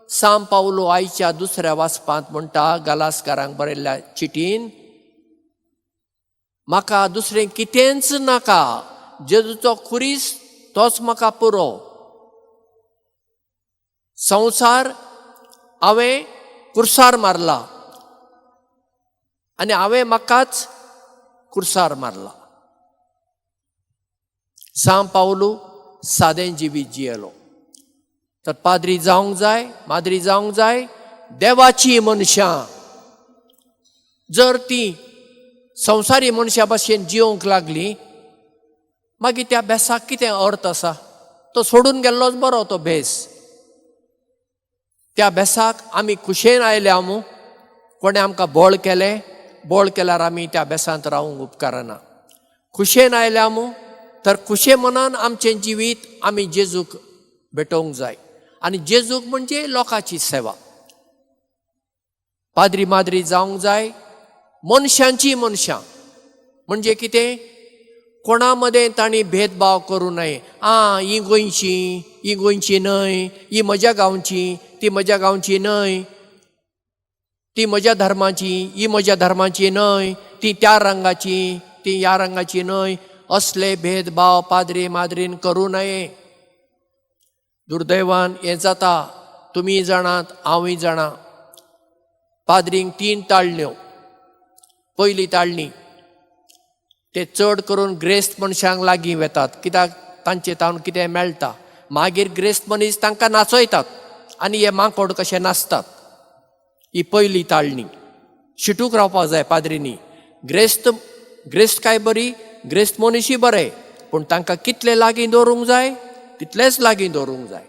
सांव पावलो आयच्या दुसऱ्या वाचपांत म्हणटा गालासकारांक बरयल्ल्या चिटीन, म्हाका दुसरें कितेंच नाका, जेजूचो खुरीस तोच म्हाका पुरो. संवसार हांवें कुर्सार मारला आनी हांवें म्हाकाच कुर्सार मारला. सांव पावलू सादें जिवीत जियेलो. तर पाद्री जावंक जाय, माद्री जावंक जाय देवाची मनशां. जर ती संवसारी मनशां भाशेन जियोंक लागली मागीर त्या भेसाक कितें अर्थ आसा? तो सोडून गेल्लोच बरो तो भेस. त्या भेसाक आमी खुशेन आयल्या मू, कोणें आमकां बळ केलें? बळ केल्यार आमी त्या भेसांत रावूंक उपकारना. खुशेन आयल्या मू, तर खुशे मनान आमचें जिवीत आमी जेजूक भेटोवंक जाय. आनी जेजूक म्हणजे लोकांची सेवा. पाद्री माद्री जावंक जाय मनशांची मनशां. म्हणजे कितें? कोणा मदें तांणी भेदभाव करूं नये. आं, ही गोंयची, ही गोंयची न्हय, ही म्हज्या गांवची, ती म्हज्या गांवची न्हय, ती म्हज्या धर्माची, ही म्हज्या धर्माची न्हय, ती त्या रंगाची, ती ह्या रंगाची न्हय, असले भेदभाव पाद्री माद्रीन करूं नये. दुर्दैवान हें जाता, तुमी जाणात, हांवूय जाणा. पाद्रींक तीन ताळण्यो. पयली ताळणी, ते चड करून ग्रेस्त मनशांक लागीं वेतात, कित्याक तांचे तावन कितें मेळटा. मागीर ग्रेस्त मनीस तांकां नाचयतात आनी हे माकोड कशे नाचतात. ही पयली ताळणी. शिटूक रावपाक जाय पाद्रींनी. ग्रेस्त ग्रेस्त काय बरी, ग्रेस्त मनीसूय बरे, पूण तांकां कितले लागीं दवरूंक जाय तितलेच लागीं दवरूंक जाय.